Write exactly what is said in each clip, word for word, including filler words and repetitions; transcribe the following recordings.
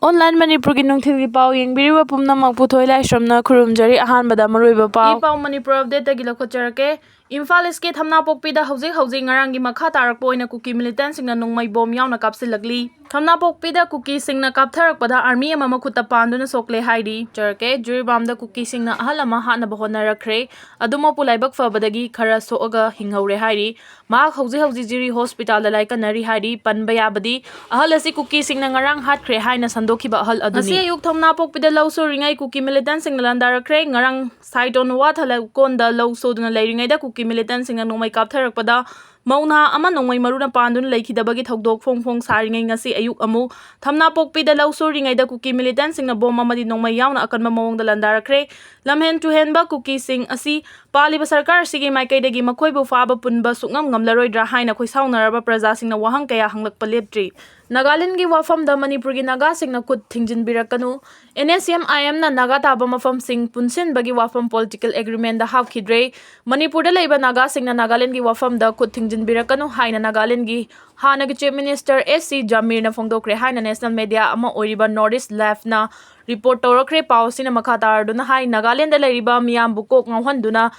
Online ꯃꯅꯤꯄꯨꯔꯒꯤ ꯅꯨꯡꯊꯤꯜꯒꯤ ꯄꯥꯎ ꯌꯦꯡꯕꯤꯔꯤꯕ ꯄꯨꯝꯅꯃꯛꯄꯨ ꯊꯣꯏ ꯂꯥꯏꯁ꯭ꯔꯝꯅ ꯈꯨꯔꯨꯝꯖꯔꯤ꯫ ꯑꯍꯥꯟꯕꯗ ꯃꯔꯨꯑꯣꯏꯕ ꯄꯥꯎ꯫ ꯏ ꯄꯥꯎ ꯃꯅꯤꯄꯨꯔ update ꯇꯒꯤ ꯂꯧꯈꯠꯆꯔꯛꯀꯦ꯫ ꯏꯝꯐꯥꯜ ꯏꯁꯀꯤ ꯊꯝꯅꯥꯄꯣꯛꯄꯤꯗ ꯍꯧꯖꯤꯛ ꯍꯧꯖꯤꯛ ꯉꯔꯥꯡꯒꯤ ꯃꯈꯥ ꯇꯥꯔꯛꯄ ꯑꯣꯏꯅ ꯀꯨꯀꯤ militant ꯁꯤꯡꯅ ꯅꯣꯡꯃꯩ ꯕꯣꯝ ꯌꯥꯎꯅ ꯀꯥꯞꯁꯤꯜꯂꯛꯂꯤ꯫ ꯊꯝꯅꯥꯄꯣꯛꯄꯤꯗ ꯀꯨꯀꯤꯁꯤꯡꯅ ꯀꯥꯞꯊꯔꯛꯄꯗ army ꯑꯃ ꯃꯈꯨꯠꯇ ꯄꯥꯟꯗꯨꯅ ꯁꯣꯛꯂꯦ ꯍꯥꯏꯔꯤ꯫ ꯆꯔꯀꯦ ꯖꯤꯔꯤꯕꯥꯝꯗ ꯀꯨꯀꯤꯁꯤꯡꯅ ꯑꯍꯜ ꯑꯃ ꯍꯥꯠꯅꯕ ꯍꯣꯠꯅꯔꯛꯈ꯭ꯔꯦ꯫ ꯑꯗꯨꯃꯛꯄꯨ ꯂꯥꯏꯕꯛ ꯐꯕꯗꯒꯤ ꯈꯔ ꯁꯣꯛꯑꯒ ꯍꯤꯡꯍꯧꯔꯦ ꯍꯥꯏꯔꯤ꯫ ꯃꯍꯥꯛ ꯍꯧꯖꯤꯛ ꯍꯧꯖꯤꯛ ꯖꯤꯔꯤ ꯍꯣꯁꯄꯤꯇꯥꯜꯗ ꯂꯥꯏꯀꯠꯅꯔꯤ ꯍꯥꯏꯔꯤ꯫ ꯄꯟꯕ ꯌꯥꯕꯗꯤ ꯑꯍꯜ ꯑꯁꯤ ꯀꯨꯀꯤꯁꯤꯡꯅ ꯉꯔꯥꯡ ꯍꯥꯠꯈ꯭ꯔꯦ ꯍꯥꯏꯅ ꯁꯟꯗꯣꯛꯈꯤꯕ ꯑꯍꯜ ꯑꯗꯨꯅꯤ꯫ ꯉꯁꯤ ꯑꯌꯨꯛ ꯊꯝꯅꯥꯄꯣꯛꯄꯤꯗ ꯂꯧ ꯁꯨꯔꯤꯉꯩ ꯀꯨꯀꯤ militant ꯁꯤꯡꯅ ꯂꯥꯟꯗꯥꯔꯛꯈ꯭ꯔꯦ꯫ ꯉꯔꯥꯡ ꯁꯥꯏꯇꯣꯟ ꯋꯥꯊ ꯂꯩꯀꯣꯟꯗ ꯂꯧ ꯁꯨꯗꯨꯅ ꯂꯩꯔꯤꯉꯩꯗ ꯀꯨꯀꯤ militant ꯁꯤꯡꯅ ꯅꯣꯡꯃꯩ ꯀꯥꯞꯊꯔꯛꯄꯗ ꯃꯧ ꯅꯍꯥ ꯑꯃ ꯅꯣꯡꯃꯩ ꯃꯔꯨꯅ ꯄꯥꯟꯗꯨꯅ ꯂꯩꯈꯤꯗꯕꯒꯤ ꯊꯧꯗꯣꯛ ꯐꯣꯡ ꯐꯣꯡ ꯁꯥꯔꯤꯉꯩ ꯉꯁꯤ ꯑꯌꯨꯛ ꯑꯃꯨꯛ ꯊꯝꯅꯥꯄꯣꯛꯄꯤꯗ ꯂꯧ ꯁꯨꯔꯤꯉꯩꯗ ꯀꯨꯀꯤ militant ꯁꯤꯡꯅ ꯕꯣꯝ ꯑꯃꯗꯤ ꯅꯣꯡꯃꯩ ꯌꯥꯎꯅ ꯑꯀꯟꯕ ꯃꯑꯣꯡꯗ ꯂꯥꯟꯗꯥꯔꯛꯈ꯭ꯔꯦ꯫ ꯂꯝꯍꯦꯟ ꯇꯨꯍꯦꯟꯕ ꯀꯨꯀꯤꯁꯤꯡ ꯑꯁꯤ ꯄꯥꯜꯂꯤꯕ ꯁꯔꯀꯥꯔ ꯑꯁꯤꯒꯤ ꯃꯥꯏꯀꯩꯗꯒꯤ ꯃꯈꯣꯏꯕꯨ ꯐꯥꯕ ꯄꯨꯟꯕ ꯁꯨꯛꯉꯝ ꯉꯝꯂꯔꯣꯏꯗ꯭ꯔꯥ ꯍꯥꯏꯅ ꯈꯣꯏꯁꯥꯎꯅꯔꯕ ꯄ꯭ꯔꯖꯥꯁꯤꯡꯅ ꯋꯥꯍꯪ ꯀꯌꯥ ꯍꯪꯂꯛꯄ ꯂꯦꯞꯇ꯭ꯔꯤ꯫ ꯅꯥꯒꯥꯂꯦꯟꯗꯒꯤ ꯋꯥꯐꯝꯗ ꯃꯅꯤꯄꯨꯔꯒꯤ ꯅꯥꯒꯥꯁꯤꯡꯅ ꯈꯨꯠ ꯊꯤꯡꯖꯤꯟꯕꯤꯔꯛꯀꯅꯨ꯫ NSCN-IM ꯅ ꯅꯥꯒꯥ ꯇꯥꯕ ꯃꯐꯝꯁꯤꯡ ꯄꯨꯟꯁꯤꯟꯕꯒꯤ ꯋꯥꯐꯝ political agreement ꯗ ꯍꯥꯞꯈꯤꯗ꯭ꯔꯦ꯫ ꯃꯅꯤꯄꯨꯔꯗ ꯂꯩꯕ ꯅꯥꯒꯥꯁꯤꯡꯅ ꯅꯥꯒꯥꯂꯦꯟꯗꯒꯤ ꯋꯥꯐꯝꯗ ꯈꯨꯠ ꯊꯤꯡꯖꯤꯟꯕꯤꯔꯛꯀꯅꯨ ꯍꯥꯏꯅ ꯅꯥꯒꯥꯂꯦꯟꯗꯒꯤ ꯍꯥꯟꯅꯒꯤ Chief Minister S C ꯖꯃꯤꯔꯅ ꯐꯣꯡꯗꯣꯛꯈ꯭ꯔꯦ ꯍꯥꯏꯅ national media ꯑꯃ ꯑꯣꯏꯔꯤꯕ North East Live ꯅ report ꯇꯧꯔꯛꯈ꯭ꯔꯦ꯫ ꯄꯥꯎ ꯑꯁꯤꯅ ꯃꯈꯥ ꯇꯥꯔꯗꯨꯅ ꯍꯥꯏ, ꯅꯥꯒꯥꯂꯦꯟꯗ ꯂꯩꯔꯤꯕ ꯃꯤꯌꯥꯝꯕꯨ ꯀꯣꯛ ꯉꯥꯎꯍꯟꯗꯨꯅ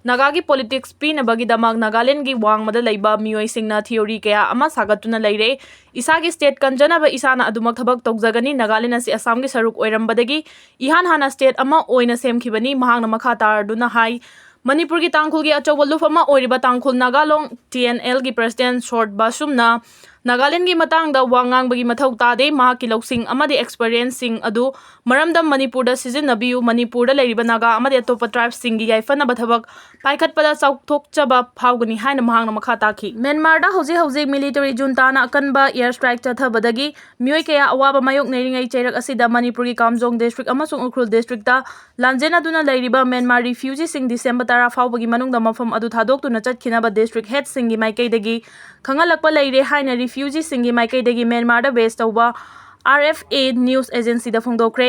ꯅꯥꯒꯥꯒꯤ politics ꯄꯤꯅꯕꯒꯤꯗꯃꯛ ꯅꯥꯒꯥꯂꯦꯟꯗꯒꯤ ꯋꯥꯡꯃꯗ ꯂꯩꯕ ꯃꯤꯑꯣꯏꯁꯤꯡꯅ theory ꯀꯌꯥ ꯑꯃ ꯁꯥꯒꯠꯇꯨꯅ ꯂꯩꯔꯦ꯫ ꯏꯁꯥꯒꯤ state ꯀꯟꯖꯅꯕ ꯏꯁꯥꯅ ꯑꯗꯨꯃꯛ ꯊꯕꯛ ꯇꯧꯖꯒꯅꯤ꯫ ꯅꯥꯒꯥꯂꯦꯟ ꯑꯁꯤ ꯑꯁꯥꯝꯒꯤ ꯁꯔꯨꯛ ꯑꯣꯏꯔꯝꯕꯗꯒꯤ ꯏꯍꯥꯟ ꯍꯥꯟꯅ state ꯑꯃ ꯑꯣꯏꯅ ꯁꯦꯝꯈꯤꯕꯅꯤ꯫ ꯃꯍꯥꯛꯅ ꯃꯈꯥ ꯇꯥꯔꯗꯨꯅ ꯍꯥꯏ, ꯃꯅꯤꯄꯨꯔꯒꯤ ꯇꯥꯡꯈꯨꯜꯒꯤ ꯑꯆꯧꯕ ꯂꯨꯞ ꯑꯃ ꯑꯣꯏꯔꯤꯕ ꯇꯥꯡꯈꯨꯜ ꯅꯥꯒꯥ ꯂꯣꯡ, TNL ꯒꯤ president ꯁꯣꯔꯠ ꯕꯥꯁꯨꯝꯅ ꯅꯥꯒꯥꯂꯦꯟꯒꯤ ꯃꯇꯥꯡꯗ ꯋꯥ ꯉꯥꯡꯕꯒꯤ ꯃꯊꯧ ꯇꯥꯗꯦ꯫ ꯃꯍꯥꯛꯀꯤ ꯂꯧꯁꯤꯡ ꯑꯃꯗꯤ experience ꯁꯤꯡ ꯑꯗꯨ ꯃꯔꯝꯗꯝ ꯃꯅꯤꯄꯨꯔꯗ ꯁꯤꯖꯤꯟꯅꯕꯤꯌꯨ꯫ ꯃꯅꯤꯄꯨꯔꯗ ꯂꯩꯔꯤꯕ ꯅꯥꯒꯥ ꯑꯃꯗꯤ ꯑꯇꯣꯞꯄ tribe ꯁꯤꯡꯒꯤ ꯌꯥꯏꯐꯅꯕ ꯊꯕꯛ ꯄꯥꯏꯈꯠꯄꯗ ꯆꯥꯎꯊꯣꯛꯆꯕ ꯐꯥꯎꯒꯅꯤ ꯍꯥꯏꯅ ꯃꯍꯥꯛꯅ ꯃꯈꯥ ꯇꯥꯈꯤ꯫ ꯃ꯭ꯌꯥꯟꯃꯥꯔꯗ ꯍꯧꯖꯤꯛ ꯍꯧꯖꯤꯛ military junta ꯅ ꯑꯀꯟꯕ air strike ꯆꯠꯊꯕꯗꯒꯤ ꯃꯤꯑꯣꯏ ꯀꯌꯥ ꯑꯋꯥꯕ ꯃꯥꯌꯣꯛꯅꯔꯤꯉꯩ ꯆꯩꯔꯛ ꯑꯁꯤꯗ ꯃꯅꯤꯄꯨꯔꯒꯤ ꯀꯥꯝꯖꯣꯡ district ꯑꯃꯁꯨꯡ ꯎꯈ꯭ꯔꯨꯜ district ꯇ ꯂꯥꯟꯖꯦꯟꯅꯗꯨꯅ ꯂꯩꯔꯤꯕ ꯃ꯭ꯌꯥꯟꯃꯥꯔ refugee ꯁꯤꯡ December ꯇꯔꯥ ꯐꯥꯎꯕꯒꯤ ꯃꯅꯨꯡꯗ ꯃꯐꯝ ꯑꯗꯨ ꯊꯥꯗꯣꯛꯇꯨꯅ ꯆꯠꯈꯤꯅꯕ district head ꯁꯤꯡꯒꯤ ꯃꯥꯏꯀꯩꯗꯒꯤ ꯈꯪꯍꯜꯂꯛꯄ ꯂꯩꯔꯦ ꯍꯥꯏꯅ refugee ꯁꯤꯡꯒꯤ ꯃꯥꯏꯀꯩꯗꯒꯤ ꯃ꯭ꯌꯥꯟꯃꯥꯔꯗ base ꯇꯧꯕ RFA news agency ꯗ ꯐꯣꯡꯗꯣꯛꯈ꯭ꯔꯦ꯫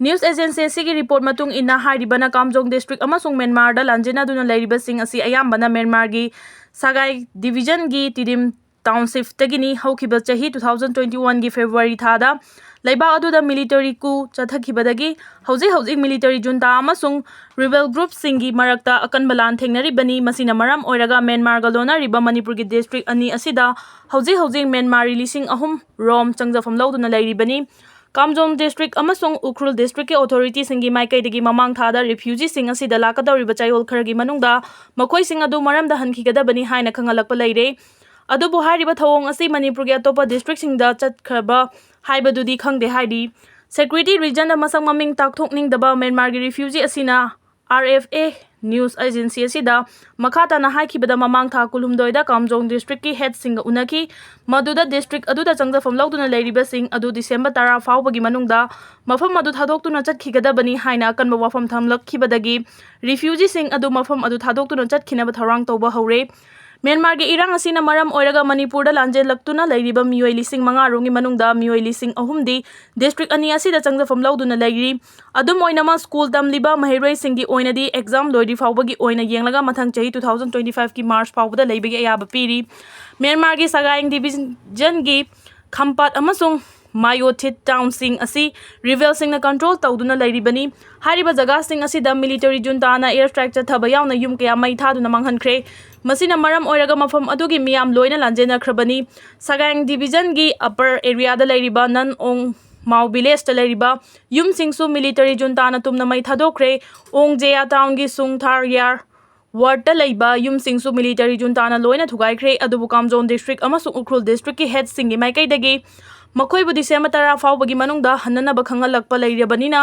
News agency ꯑꯁꯤꯒꯤ report ꯃꯇꯨꯡ ꯏꯟꯅ ꯍꯥꯏꯔꯤꯕꯅ ꯀꯥꯝꯖꯣꯡ district ꯑꯃꯁꯨꯡ ꯃ꯭ꯌꯥꯟꯃꯥꯔꯗ ꯂꯥꯟꯖꯦꯟꯅꯗꯨꯅ ꯂꯩꯔꯤꯕꯁꯤꯡ ꯑꯁꯤ ꯑꯌꯥꯝꯕꯅ ꯃ꯭ꯌꯥꯟꯃꯥꯔꯒꯤ ꯁꯒꯥꯏ division ꯒꯤ ꯇꯤꯗꯤꯝ township ꯇꯒꯤꯅꯤ꯫ ꯍꯧꯈꯤꯕ ꯆꯍꯤ two thousand twenty one ꯒꯤ February ꯊꯥꯗ ꯂꯩꯕꯥꯛ ꯑꯗꯨꯗ military coup ꯆꯠꯊꯈꯤꯕꯗꯒꯤ ꯍꯧꯖꯤꯛ ꯍꯧꯖꯤꯛ military junta ꯑꯃꯁꯨꯡ rebel groupꯁꯤꯡꯒꯤ ꯃꯔꯛꯇ ꯑꯀꯟꯕ ꯂꯥꯟ ꯊꯦꯡꯅꯔꯤꯕꯅꯤ꯫ ꯃꯁꯤꯅ ꯃꯔꯝ ꯑꯣꯏꯔꯒ ꯃ꯭ꯌꯥꯟꯃꯥꯔꯒ ꯂꯣꯟꯅꯔꯤꯕ ꯃꯅꯤꯄꯨꯔꯒꯤ district ꯑꯅꯤ ꯑꯁꯤꯗ ꯍꯧꯖꯤꯛ ꯍꯧꯖꯤꯛ ꯃ꯭ꯌꯥꯟꯃꯥꯔꯤ ꯂꯤꯁꯤꯡ ꯑꯍꯨꯝ ꯔꯣꯝ ꯆꯪꯖꯐꯝ ꯂꯧꯗꯨꯅ ꯂꯩꯔꯤꯕꯅꯤ꯫ ꯀꯥꯝꯖꯣꯡ district ꯑꯃꯁꯨꯡ ꯎꯈ꯭ꯔꯨꯜ districtꯀꯤ authorityꯁꯤꯡꯒꯤ ꯃꯥꯏꯀꯩꯗꯒꯤ ꯃꯃꯥꯡ ꯊꯥꯗ refugeeꯁꯤꯡ ꯑꯁꯤꯗ ꯂꯥꯛꯀꯗꯧꯔꯤꯕ ꯆꯌꯣꯜ ꯈꯔꯒꯤ ꯃꯅꯨꯡꯗ ꯃꯈꯣꯏꯁꯤꯡ ꯑꯗꯨ ꯃꯔꯝꯗ ꯍꯟꯈꯤꯒꯗꯕꯅꯤ ꯍꯥꯏꯅ ꯈꯪꯍꯜꯂꯛꯄ ꯂꯩꯔꯦ꯫ ꯑꯗꯨꯕꯨ ꯍꯥꯏꯔꯤꯕ ꯊꯧꯑꯣꯡ ꯑꯁꯤ ꯃꯅꯤꯄꯨꯔꯒꯤ ꯑꯇꯣꯞꯄ districtꯁꯤꯡꯗ ꯆꯠꯈ꯭ꯔꯕ ꯍꯥꯏꯕꯗꯨꯗꯤ ꯈꯪꯗꯦ ꯍꯥꯏꯔꯤ꯫ Security reasonꯗ ꯃꯁꯛ ꯃꯃꯤꯡ ꯇꯥꯛꯊꯣꯛꯅꯤꯡꯗꯕ ꯃ꯭ꯌꯥꯟꯃꯥꯔꯒꯤ refugee ꯑꯁꯤꯅ RFA news agency ꯑꯁꯤꯗ ꯃꯈꯥ ꯇꯥꯅ ꯍꯥꯏꯈꯤꯕꯗ, ꯃꯃꯥꯡ ꯊꯥ ꯀꯨꯟꯍꯨꯝꯗꯣꯏꯗ ꯀꯥꯝꯖꯣꯡ districtꯀꯤ headꯁꯤꯡꯒ ꯎꯅꯈꯤ꯫ ꯃꯗꯨꯗ district ꯑꯗꯨꯗ ꯆꯪꯖꯐꯝ ꯂꯧꯗꯨꯅ ꯂꯩꯔꯤꯕꯁꯤꯡ ꯑꯗꯨ December ꯇꯔꯥ ꯐꯥꯎꯕꯒꯤ ꯃꯅꯨꯡꯗ ꯃꯐꯝ ꯑꯗꯨ ꯊꯥꯗꯣꯛꯇꯨꯅ ꯆꯠꯈꯤꯒꯗꯕꯅꯤ ꯍꯥꯏꯅ ꯑꯀꯟꯕ ꯋꯥꯐꯝ ꯊꯝꯂꯛꯈꯤꯕꯗꯒꯤ refugeeꯁꯤꯡ ꯑꯗꯨ ꯃꯐꯝ ꯑꯗꯨ ꯊꯥꯗꯣꯛꯇꯨꯅ ꯆꯠꯈꯤꯅꯕ ꯊꯧꯔꯥꯡ ꯇꯧꯕ ꯍꯧꯔꯦ꯫ ꯃ꯭ꯌꯥꯟꯃꯥꯔꯒꯤ ꯏꯔꯥꯡ ꯑꯁꯤꯅ ꯃꯔꯝ ꯑꯣꯏꯔꯒ ꯃꯅꯤꯄꯨꯔꯗ ꯂꯥꯟꯖꯦꯜꯂꯛꯇꯨꯅ ꯂꯩꯔꯤꯕ ꯃꯤꯑꯣꯏ ꯂꯤꯁꯤꯡ ꯃꯉꯥ ꯔꯣꯝꯒꯤ ꯃꯅꯨꯡꯗ ꯃꯤꯑꯣꯏ ꯂꯤꯁꯤꯡ ꯑꯍꯨꯝꯗꯤ district ꯑꯅꯤ ꯑꯁꯤꯗ ꯆꯪꯖꯐꯝ ꯂꯧꯗꯨꯅ ꯂꯩꯔꯤ꯫ ꯑꯗꯨꯝ ꯑꯣꯏꯅꯃꯛ, school ꯇꯝꯂꯤꯕ ꯃꯍꯩꯔꯣꯏꯁꯤꯡꯒꯤ ꯑꯣꯏꯅꯗꯤ exam ꯂꯣꯏꯗ꯭ꯔꯤ ꯐꯥꯎꯕꯒꯤ ꯑꯣꯏꯅ ꯌꯦꯡꯂꯒ ꯃꯊꯪ ꯆꯍꯤ two thousand twenty fiveꯀꯤ March ꯐꯥꯎꯕꯗ ꯂꯩꯕꯒꯤ ꯑꯌꯥꯕ ꯄꯤꯔꯤ꯫ ꯃ꯭ꯌꯥꯟꯃꯥꯔꯒꯤ ꯁꯒꯥꯏꯡ divisionꯒꯤ ꯈꯝꯄꯥꯠ ꯑꯃꯁꯨꯡ ꯃꯥꯌꯣꯊꯤꯠ townꯁꯤꯡ ꯑꯁꯤ rebelꯁꯤꯡꯅ control ꯇꯧꯗꯨꯅ ꯂꯩꯔꯤꯕꯅꯤ꯫ ꯍꯥꯏꯔꯤꯕ ꯖꯒꯥꯁꯤꯡ ꯑꯁꯤꯗ military juntaꯅ air strike ꯆꯠꯊꯕ ꯌꯥꯎꯅ ꯌꯨꯝ ꯀꯌꯥ ꯃꯩ ꯊꯥꯗꯨꯅ ꯃꯥꯡꯍꯟꯈ꯭ꯔꯦ꯫ ꯃꯁꯤꯅ ꯃꯔꯝ ꯑꯣꯏꯔꯒ ꯃꯐꯝ ꯑꯗꯨꯒꯤ ꯃꯤꯌꯥꯝ ꯂꯣꯏꯅ ꯂꯥꯟꯖꯦꯟꯅꯈ꯭ꯔꯕꯅꯤ꯫ ꯁꯒꯥꯏꯡ divisionꯒꯤ upper areaꯗ ꯂꯩꯔꯤꯕ ꯅꯟ ꯑꯣꯡ ꯃꯥꯎ villageꯇ ꯂꯩꯔꯤꯕ ꯌꯨꯝꯁꯤꯡꯁꯨ military juntaꯅ ꯇꯨꯝꯅ ꯃꯩ ꯊꯥꯗꯣꯛꯈ꯭ꯔꯦ꯫ ꯑꯣꯡ ꯖꯦꯌꯥ townꯒꯤ ꯁꯨꯡ ꯊꯥꯔ ꯌꯥꯔ wardꯇ ꯂꯩꯕ ꯌꯨꯝꯁꯤꯡꯁꯨ military juntaꯅ ꯂꯣꯏꯅ ꯊꯨꯒꯥꯏꯈ꯭ꯔꯦ꯫ ꯑꯗꯨꯕꯨ ꯀꯥꯝꯖꯣꯡ district ꯑꯃꯁꯨꯡ ꯎꯈ꯭ꯔꯨꯜ districtꯀꯤ headꯁꯤꯡꯒꯤ ꯃꯥꯏꯀꯩꯗꯒꯤ ꯃꯈꯣꯏꯕꯨ December ꯇꯔꯥ ꯐꯥꯎꯕꯒꯤ ꯃꯅꯨꯡꯗ ꯍꯟꯅꯅꯕ ꯈꯪꯍꯜꯂꯛꯄ ꯂꯩꯔꯕꯅꯤꯅ,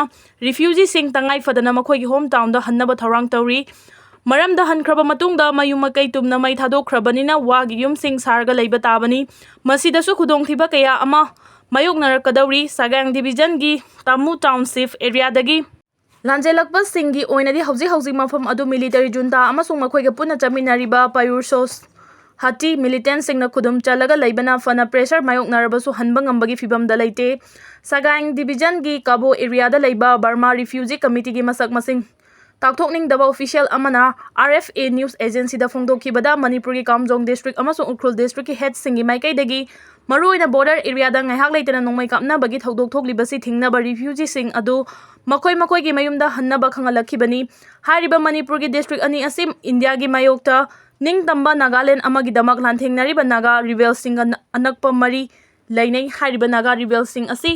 refugeeꯁꯤꯡ ꯇꯉꯥꯏ ꯐꯗꯅ ꯃꯈꯣꯏꯒꯤ home townꯗ ꯍꯟꯅꯕ ꯊꯧꯔꯥꯡ ꯇꯧꯔꯤ꯫ ꯃꯔꯝꯗ ꯍꯟꯈ꯭ꯔꯕ ꯃꯇꯨꯡꯗ ꯃꯌꯨꯝ ꯃꯀꯩ ꯇꯨꯝꯅ ꯃꯩ ꯊꯥꯗꯣꯛꯈ꯭ꯔꯕꯅꯤꯅ ꯋꯥꯒꯤ ꯌꯨꯝꯁꯤꯡ ꯁꯥꯔꯒ ꯂꯩꯕ ꯇꯥꯕꯅꯤ꯫ ꯃꯁꯤꯗꯁꯨ ꯈꯨꯗꯣꯡꯊꯤꯕ ꯀꯌꯥ ꯑꯃ ꯃꯥꯌꯣꯛꯅꯔꯛꯀꯗꯧꯔꯤ꯫ ꯁꯒꯥꯏꯡ divisionꯒꯤ ꯇꯥꯃꯨ township areaꯗꯒꯤ ꯂꯥꯟꯖꯦꯜꯂꯛꯄꯁꯤꯡꯒꯤ ꯑꯣꯏꯅꯗꯤ ꯍꯧꯖꯤꯛ ꯍꯧꯖꯤꯛ ꯃꯐꯝ ꯑꯗꯨ military junta ꯑꯃꯁꯨꯡ ꯃꯈꯣꯏꯒ ꯄꯨꯟꯅ ꯆꯠꯃꯤꯟꯅꯔꯤꯕ ꯄꯥꯌꯨꯔ ꯁꯣꯁ ꯍꯥꯇꯤ militantꯁꯤꯡꯅ ꯈꯨꯗꯨꯝ ꯆꯜꯂꯒ ꯂꯩꯕꯅ ꯐꯅ pressure ꯃꯥꯌꯣꯛꯅꯔꯕꯁꯨ ꯍꯟꯕ ꯉꯝꯕꯒꯤ ꯐꯤꯕꯝꯗ ꯂꯩꯇꯦ꯫ ꯁꯒꯥꯏꯡ divisionꯒꯤ ꯀꯥꯕꯣ areaꯗ ꯂꯩꯕ Burma refugeeꯒꯤ committeeꯒꯤ ꯃꯁꯛ ꯃꯁꯤꯡ ꯇꯥꯛꯊꯣꯛꯅꯤꯡꯗꯕ ꯑꯣꯐꯤꯁꯤꯌꯦꯜ ꯑꯃꯅ ꯑꯥꯔ ꯑꯦꯐ ꯑꯦ ꯅ꯭ꯌꯨꯁ ꯑꯦꯖꯦꯟꯁꯤꯗ ꯐꯣꯡꯗꯣꯛꯈꯤꯕꯗ ꯃꯅꯤꯄꯨꯔꯒꯤ ꯀꯥꯝꯖꯣꯡ ꯗꯤꯁꯇ꯭ꯔꯤꯛ ꯑꯃꯁꯨꯡ ꯎꯈ꯭ꯔꯨꯜ ꯗꯤꯁꯇ꯭ꯔꯤꯛꯀꯤ ꯍꯦꯗꯁꯤꯡꯒꯤ ꯃꯥꯏꯀꯩꯗꯒꯤ ꯃꯔꯨꯑꯣꯏꯅ ꯕꯣꯔꯗꯔ ꯑꯦꯔꯤꯌꯥꯗ ꯉꯥꯏꯍꯥꯛ ꯂꯩꯇꯅ ꯅꯣꯡꯃꯩ ꯀꯥꯞꯅꯕꯒꯤ ꯊꯧꯗꯣꯛ ꯊꯣꯛꯂꯤꯕꯁꯤ ꯊꯤꯡꯅꯕ ꯔꯤꯐ꯭ꯌꯨꯖꯤꯁꯤꯡ ꯑꯗꯨ ꯃꯈꯣꯏ ꯃꯈꯣꯏꯒꯤ ꯃꯌꯨꯝꯗ ꯍꯟꯅꯕ ꯈꯪꯍꯜꯂꯛꯈꯤꯕꯅꯤ꯫ ꯍꯥꯏꯔꯤꯕ ꯃꯅꯤꯄꯨꯔꯒꯤ ꯗꯤꯁꯇ꯭ꯔꯤꯛ ꯑꯅꯤ ꯑꯁꯤ ꯏꯟꯗꯤꯌꯥꯒꯤ ꯃꯥꯌꯣꯛꯇ ꯅꯤꯡꯇꯝꯕ ꯅꯥꯒꯥꯂꯦꯟ ꯑꯃꯒꯤꯗꯃꯛ ꯂꯥꯟꯊꯦꯡꯅꯔꯤꯕ ꯅꯥꯒꯥ ꯔꯤꯕꯦꯜꯁꯤꯡꯒ ꯑꯅꯛꯄ ꯃꯔꯤ ꯂꯩꯅꯩ꯫ ꯍꯥꯏꯔꯤꯕ ꯅꯥꯒꯥ ꯔꯤꯕꯦꯜꯁꯤꯡ ꯑꯁꯤ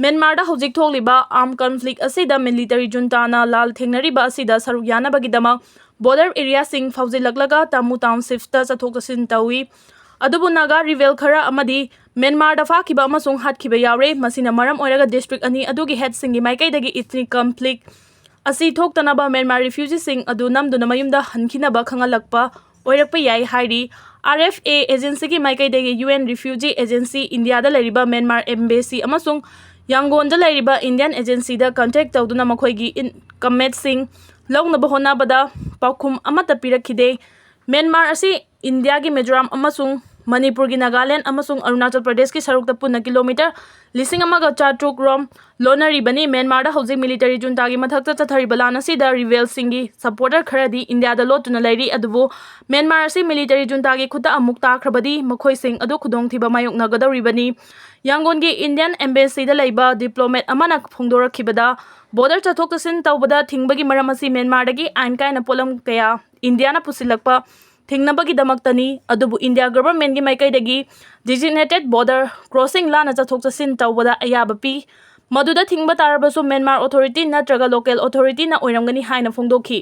ꯃ꯭ꯌꯥꯟꯃꯥꯔꯗ ꯍꯧꯖꯤꯛ ꯊꯣꯛꯂꯤꯕ ꯑꯥꯔꯝ ꯀꯟꯐ꯭ꯂꯤꯛ ꯑꯁꯤꯗ ꯃꯤꯂꯤꯇꯔꯤ ꯖꯨꯟꯇꯥꯅ ꯂꯥꯜ ꯊꯦꯡꯅꯔꯤꯕ ꯑꯁꯤꯗ ꯁꯔꯨꯛ ꯌꯥꯅꯕꯒꯤꯗꯃꯛ ꯕꯣꯔꯗꯔ ꯑꯦꯔꯤꯌꯥꯁꯤꯡ ꯐꯥꯎꯖꯤꯜꯂꯛꯂꯒ ꯇꯥꯃꯨ ꯇꯥꯎꯟꯁꯤꯞꯇ ꯆꯠꯊꯣꯛ ꯆꯠꯁꯤꯟ ꯇꯧꯏ꯫ ꯑꯗꯨꯕꯨ ꯅꯥꯒꯥ ꯔꯤꯕꯦꯜ ꯈꯔ ꯑꯃꯗꯤ ꯃ꯭ꯌꯥꯟꯃꯥꯔꯗ ꯐꯥꯈꯤꯕ ꯑꯃꯁꯨꯡ ꯍꯥꯠꯈꯤꯕ ꯌꯥꯎꯔꯦ꯫ ꯃꯁꯤꯅ ꯃꯔꯝ ꯑꯣꯏꯔꯒ ꯗꯤꯁꯇ꯭ꯔꯤꯛ ꯑꯅꯤ ꯑꯗꯨꯒꯤ ꯍꯦꯗꯁꯤꯡꯒꯤ ꯃꯥꯏꯀꯩꯗꯒꯤ ꯏꯊꯅꯤꯛ ꯀꯟꯐ꯭ꯂꯤꯛ ꯑꯁꯤ ꯊꯣꯛꯇꯅꯕ ꯃ꯭ꯌꯥꯟꯃꯥꯔ ꯔꯤꯐ꯭ꯌꯨꯖꯤꯁꯤꯡ ꯑꯗꯨ ꯅꯝꯗꯨꯅ ꯃꯌꯨꯝꯗ ꯍꯟꯈꯤꯅꯕ ꯈꯪꯍꯜꯂꯛꯄ ꯑꯣꯏꯔꯛꯄ ꯌꯥꯏ ꯍꯥꯏꯔꯤ꯫ ꯑꯥꯔ ꯑꯦꯐ ꯑꯦ ꯑꯦꯖꯦꯟꯁꯤꯒꯤ ꯃꯥꯏꯀꯩꯗꯒꯤ ꯌꯨ ꯑꯦꯟ ꯔꯤꯐ꯭ꯌꯨꯖꯤ ꯑꯦꯖꯦꯟꯁꯤ, ꯏꯟꯗꯤꯌꯥꯗ ꯂꯩꯔꯤꯕ ꯃ꯭ꯌꯥꯟꯃꯥꯔ ꯑꯦꯝꯕꯦꯁꯤ ꯑꯃꯁꯨꯡ ꯌꯥꯡꯒꯣꯟꯗ ꯂꯩꯔꯤꯕ ꯏꯟꯗꯤꯌꯟ ꯑꯦꯖꯦꯟꯁꯤꯗ ꯀꯟꯇꯦꯛ ꯇꯧꯗꯨꯅ ꯃꯈꯣꯏꯒꯤ ꯀꯃꯦꯠꯁꯤꯡ ꯂꯧꯅꯕ ꯍꯣꯠꯅꯕꯗ ꯄꯥꯎꯈꯨꯝ ꯑꯃꯠꯇ ꯄꯤꯔꯛꯈꯤꯗꯦ꯫ ꯃ꯭ꯌꯥꯟꯃꯥꯔ ꯑꯁꯤ ꯏꯟꯗꯤꯌꯥꯒꯤ ꯃꯤꯖꯣꯔꯥꯝ ꯑꯃꯁꯨꯡ ꯃꯅꯤꯄꯨꯔꯒꯤ ꯅꯥꯒꯥꯂꯦꯟ ꯑꯃꯁꯨꯡ ꯑꯔꯨꯅꯥꯆꯜ ꯄ꯭ꯔꯗꯦꯁꯀꯤ ꯁꯔꯨꯛꯇ ꯄꯨꯟꯅ ꯀꯤꯂꯣꯃꯤꯇꯔ ꯂꯤꯁꯤꯡ ꯑꯃꯒ ꯆꯥꯇ꯭ꯔꯨꯛ ꯔꯣꯝ ꯂꯣꯟꯅꯔꯤꯕꯅꯤ꯫ ꯃ꯭ꯌꯥꯟꯃꯥꯔꯗ ꯍꯧꯖꯤꯛ ꯃꯤꯂꯤꯇꯔꯤ ꯖꯨꯟꯇꯥꯒꯤ ꯃꯊꯛꯇ ꯆꯠꯊꯔꯤꯕ ꯂꯥꯟ ꯑꯁꯤꯗ ꯔꯤꯕꯦꯜꯁꯤꯡꯒꯤ ꯁꯄꯣꯔꯇꯔ ꯈꯔꯗꯤ ꯏꯟꯗꯤꯌꯥꯗ ꯂꯣꯠꯇꯨꯅ ꯂꯩꯔꯤ, ꯑꯗꯨꯕꯨ ꯃ꯭ꯌꯥꯟꯃꯥꯔ ꯑꯁꯤ ꯃꯤꯂꯤꯇꯔꯤ ꯖꯨꯟꯇꯥꯒꯤ ꯈꯨꯠꯇ ꯑꯃꯨꯛ ꯇꯥꯈ꯭ꯔꯕꯗꯤ ꯃꯈꯣꯏꯁꯤꯡ ꯑꯗꯨ ꯈꯨꯗꯣꯡꯊꯤꯕ ꯃꯥꯌꯣꯛꯅꯒꯗꯧꯔꯤꯕꯅꯤ꯫ ꯌꯥꯡꯒꯣꯟꯒꯤ ꯏꯟꯗꯤꯌꯟ ꯑꯦꯝꯕꯦꯁꯤꯗ ꯂꯩꯕ ꯗꯤꯄ꯭ꯂꯣꯃꯦꯠ ꯑꯃꯅ ꯐꯣꯡꯗꯣꯔꯛꯈꯤꯕꯗ, ꯕꯣꯔꯗꯔ ꯆꯠꯊꯣꯛ ꯆꯠꯁꯤꯟ ꯇꯧꯕꯗ ꯊꯤꯡꯕꯒꯤ ꯃꯔꯝ ꯑꯁꯤ ꯃ꯭ꯌꯥꯟꯃꯥꯔꯗꯒꯤ ꯑꯥꯏꯟ ꯀꯥꯏꯅ ꯄꯣꯠꯂꯝ ꯀꯌꯥ ꯏꯟꯗꯤꯌꯥꯅ ꯄꯨꯁꯤꯜꯂꯛꯄ ꯊꯤꯡꯅꯕꯒꯤꯗꯃꯛꯇꯅꯤ, ꯑꯗꯨꯕꯨ ꯏꯟꯗꯤꯌꯥ ꯒꯚꯔꯟꯃꯦꯟꯒꯤ ꯃꯥꯏꯀꯩꯗꯒꯤ ꯗꯤꯖꯤꯒꯅꯦꯇꯦꯗ ꯕꯣꯔꯗꯔ ꯀ꯭ꯔꯣꯁꯤꯡ ꯂꯥꯟꯅ ꯆꯠꯊꯣꯛ ꯆꯠꯁꯤꯟ ꯇꯧꯕꯗ ꯑꯌꯥꯕ ꯄꯤ꯫ ꯃꯗꯨꯗ ꯊꯤꯡꯕ ꯇꯥꯔꯕꯁꯨ ꯃ꯭ꯌꯥꯟꯃꯥꯔ ꯑꯣꯊꯣꯔꯤꯇꯤ ꯅꯠꯇ꯭ꯔꯒ ꯂꯣꯀꯦꯜ ꯑꯣꯊꯣꯔꯤꯇꯤꯅ ꯑꯣꯏꯔꯝꯒꯅꯤ ꯍꯥꯏꯅ ꯐꯣꯡꯗꯣꯛꯈꯤ꯫